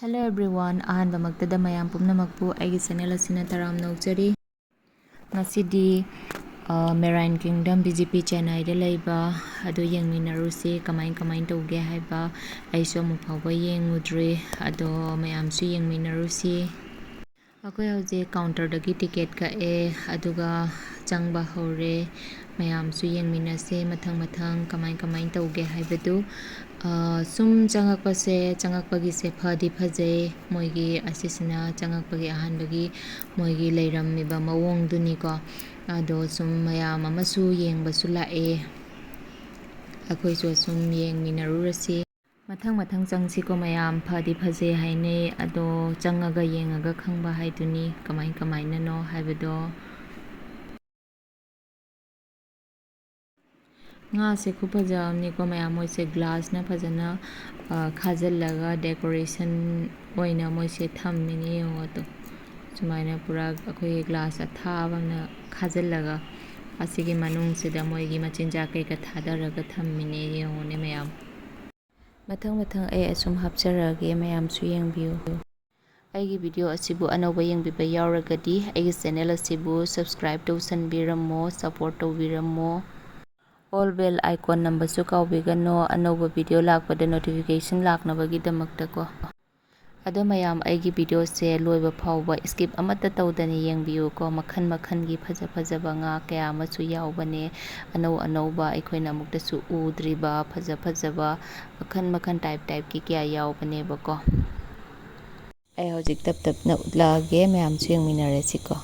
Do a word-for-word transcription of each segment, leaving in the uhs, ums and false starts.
Hello everyone, ꯑꯍꯥꯟꯕꯃꯛꯇꯗ ꯃꯌꯥꯝ ꯄꯨꯝꯅꯃꯛꯄꯨ ꯑꯩꯒꯤ ꯆꯦꯅꯦꯜ ꯑꯁꯤꯅ ꯇꯔꯥꯝꯅ ꯑꯣꯛꯆꯔꯤ꯫ ꯉꯁꯤꯗꯤ marine kingdom B G P ꯆꯦꯟꯅꯥꯏꯗ ꯂꯩꯕ ꯑꯗꯨ ꯌꯦꯡꯃꯤꯟꯅꯔꯨꯁꯤ, ꯀꯃꯥꯏ ꯀꯃꯥꯏꯅ ꯇꯧꯒꯦ ꯍꯥꯏꯕ꯫ ꯑꯩꯁꯨ ꯑꯃꯨꯛ ꯐꯥꯎꯕ ꯌꯦꯡꯉꯨꯗ꯭ꯔꯤ, ꯑꯗꯣ ꯃꯌꯥꯝꯁꯨ ꯌꯦꯡꯃꯤꯟꯅꯔꯨꯁꯤ꯫ ꯑꯩꯈꯣꯏ ꯍꯧꯖꯤꯛ ꯀꯥꯎꯟꯇꯔꯗꯒꯤ ꯇꯤꯀꯦꯠ ꯀꯛꯑꯦ, ꯑꯗꯨꯒ ꯆꯪꯕ ꯍꯧꯔꯦ꯫ ꯃꯌꯥꯝꯁꯨ ꯌꯦꯡꯃꯤꯟꯅꯁꯦ ꯃꯊꯪ ꯃꯊꯪ ꯀꯃꯥꯏ ꯀꯃꯥꯏ ꯇꯧꯒꯦ ꯍꯥꯏꯕꯗꯨ꯫ ꯁꯨꯝ ꯆꯪꯉꯛꯄꯁꯦ, ꯆꯪꯉꯛꯄꯒꯤꯁꯦ ꯐꯗꯤ ꯐꯖꯩ꯫ ꯃꯣꯏꯒꯤ ꯑꯁꯤꯁꯤꯅ ꯆꯪꯉꯛꯄꯒꯤ ꯑꯍꯥꯟꯕꯒꯤ ꯃꯣꯏꯒꯤ ꯂꯩꯔꯝꯃꯤꯕ ꯃꯑꯣꯡꯗꯨꯅꯤꯀꯣ꯫ ꯑꯗꯣ ꯁꯨꯝ ꯃꯌꯥꯝ ꯑꯃꯁꯨ ꯌꯦꯡꯕꯁꯨ ꯂꯥꯛꯑꯦ꯫ ꯑꯩꯈꯣꯏꯁꯨ ꯑꯁꯨꯝ ꯌꯦꯡꯃꯤꯟꯅꯔꯨꯔꯁꯤ꯫ ꯃꯊꯪ ꯃꯊꯪ ꯆꯪꯁꯤꯀꯣ ꯃꯌꯥꯝ, ꯐꯗꯤ ꯐꯖꯩ ꯍꯥꯏꯅꯩ, ꯑꯗꯣ ꯆꯪꯉꯒ ꯌꯦꯡꯉꯒ ꯈꯪꯕ ꯍꯥꯏꯗꯨꯅꯤ ꯀꯃꯥꯏ ꯀꯃꯥꯏꯅꯅꯣ ꯍꯥꯏꯕꯗꯣ꯫ ꯉꯥꯁꯦ ꯈꯨꯐꯖ ꯑꯃꯅꯤꯀꯣ ꯃꯌꯥꯝ, ꯃꯣꯏꯁꯦ ꯒ꯭ꯂꯥꯁꯅ ꯐꯖꯅ ꯈꯥꯖꯤꯜꯂꯒ ꯗꯦꯀꯣꯔꯦꯁꯟ ꯑꯣꯏꯅ ꯃꯣꯏꯁꯦ ꯊꯝꯃꯤꯅꯦ꯫ ꯌꯦꯡꯉꯣ ꯑꯗꯣ, ꯁꯨꯃꯥꯏꯅ ꯄꯨꯔꯥ ꯑꯩꯈꯣꯏꯒꯤ ꯒ꯭ꯂꯥꯁ ꯑꯊꯥꯕꯅ ꯈꯥꯖꯤꯜꯂꯒ ꯑꯁꯤꯒꯤ ꯃꯅꯨꯡꯁꯤꯗ ꯃꯣꯏꯒꯤ ꯃꯆꯤꯟꯖꯥꯛ ꯀꯩꯀꯥ ꯊꯥꯗꯔꯒ ꯊꯝꯃꯤꯅꯦ꯫ ꯌꯦꯡꯉꯨꯅꯦ ꯃꯌꯥꯝ꯫ ꯃꯊꯪ ꯃꯊꯪ ꯑꯩ ꯑꯁꯨꯝ ꯍꯥꯞꯆꯔꯛꯑꯒꯦ, ꯃꯌꯥꯝꯁꯨ ꯌꯦꯡꯕꯤꯌꯨ꯫ ꯑꯩꯒꯤ ꯚꯤꯗꯤꯑꯣ ꯑꯁꯤꯕꯨ ꯑꯅꯧꯕ ꯌꯦꯡꯕꯤꯕ ꯌꯥꯎꯔꯒꯗꯤ ꯑꯩꯒꯤ ꯆꯦꯅꯦꯜ ꯑꯁꯤꯕꯨ ꯁꯕꯁꯀ꯭ꯔꯥꯏꯕ ꯇꯧꯁꯟꯕꯤꯔꯝꯃꯣ, ꯁꯞꯄꯣꯔꯠ ꯇꯧꯕꯤꯔꯝꯃꯣ꯫ ꯑꯣꯜ ꯕꯦꯜ ꯑꯥꯏꯀꯣꯟ ꯅꯝꯕꯁꯨ ꯀꯥꯎꯕꯤꯒꯅꯣ, ꯑꯅꯧꯕ ꯚꯤꯗꯤꯑꯣ ꯂꯥꯛꯄꯗ ꯅꯣꯇꯤꯐꯤꯀꯦꯁꯟ ꯂꯥꯛꯅꯕꯒꯤꯗꯃꯛꯇꯀꯣ꯫ ꯑꯗꯣ ꯃꯌꯥꯝ, ꯑꯩꯒꯤ ꯚꯤꯗꯤꯑꯣꯁꯦ ꯂꯣꯏꯕ ꯐꯥꯎꯕ ꯁ꯭ꯀꯤꯞ ꯑꯃꯠꯇ ꯇꯧꯗꯅ ꯌꯦꯡꯕꯤꯌꯨꯀꯣ꯫ ꯃꯈꯜ ꯃꯈꯜꯒꯤ ꯐꯖ ꯐꯖꯕ ꯉꯥ ꯀꯌꯥ ꯑꯃꯁꯨ ꯌꯥꯎꯕꯅꯦ, ꯑꯅꯧ ꯑꯅꯧꯕ ꯑꯩꯈꯣꯏꯅ ꯑꯃꯨꯛꯇꯁꯨ ꯎꯗ꯭ꯔꯤꯕ ꯐꯖ ꯐꯖꯕ ꯃꯈꯜ ꯃꯈꯜ, ꯇꯥꯏꯞ ꯇꯥꯏꯞꯀꯤ ꯀꯌꯥ ꯌꯥꯎꯕꯅꯦꯕꯀꯣ꯫ ꯑꯩ ꯍꯧꯖꯤꯛ ꯇꯞ ꯇꯞꯅ ꯎꯠꯂꯛꯑꯒꯦ, ꯃꯌꯥꯝꯁꯨ ꯌꯦꯡꯃꯤꯟꯅꯔꯁꯤꯀꯣ꯫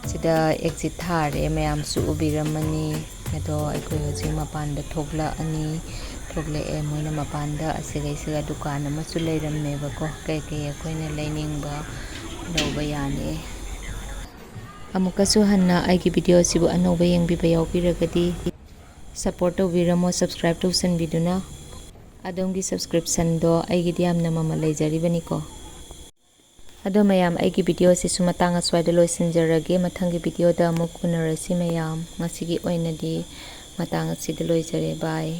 ꯁꯤꯗ ꯑꯦꯛꯖꯤꯠ ꯊꯥꯔꯦ, ꯃꯌꯥꯝꯁꯨ ꯎꯕꯤꯔꯝꯃꯅꯤ꯫ ꯑꯗꯣ ꯑꯩꯈꯣꯏ ꯍꯧꯖꯤꯛ ꯃꯄꯥꯟꯗ ꯊꯣꯛꯂꯛꯑꯅꯤ꯫ ꯊꯣꯛꯂꯛꯑꯦ꯫ ꯃꯣꯏꯅ ꯃꯄꯥꯟꯗ ꯑꯁꯤꯗꯩꯁꯤꯗ ꯗꯨꯀꯥꯟ ꯑꯃꯁꯨ ꯂꯩꯔꯝꯃꯦꯕꯀꯣ, ꯀꯩꯀꯩ ꯑꯩꯈꯣꯏꯅ ꯂꯩꯅꯤꯡꯕ ꯂꯧꯕ ꯌꯥꯅꯤ꯫ ꯑꯃꯨꯛꯀꯁꯨ ꯍꯟꯅ ꯑꯩꯒꯤ ꯚꯤꯗꯤꯑꯣ ꯑꯁꯤꯕꯨ ꯑꯅꯧꯕ ꯌꯦꯡꯕꯤꯕ ꯌꯥꯎꯕꯤꯔꯒꯗꯤ ꯁꯞꯄꯣꯔꯠ ꯇꯧꯕꯤꯔꯝꯃꯣ, ꯁꯕꯁꯀ꯭ꯔꯥꯏꯕ ꯇꯧꯁꯟꯕꯤꯗꯨꯅ꯫ ꯑꯗꯣꯝꯒꯤ ꯁꯕꯁꯀ꯭ꯔꯤꯞꯁꯟꯗꯣ ꯑꯩꯒꯤꯗꯤ ꯌꯥꯝꯅ ꯃꯃꯜ ꯂꯩꯖꯔꯤꯕꯅꯤꯀꯣ꯫ ꯑꯗꯣ ꯃꯌꯥꯝ, ꯑꯩꯒꯤ ꯚꯤꯗꯤꯑꯣ ꯑꯁꯤꯁꯨ ꯃꯇꯥꯡ ꯑꯁ꯭ꯋꯥꯏꯗ ꯂꯣꯏꯁꯤꯟꯖꯔꯒꯦ꯫ ꯃꯊꯪꯒꯤ ꯚꯤꯗꯤꯑꯣꯗ ꯑꯃꯨꯛ ꯎꯅꯔꯁꯤ ꯃꯌꯥꯝ꯫ ꯉꯁꯤꯒꯤ ꯑꯣꯏꯅꯗꯤ ꯃꯇꯥꯡ ꯑꯁꯤꯗ ꯂꯣꯏꯖꯔꯦ꯫ ꯕꯥꯏ꯫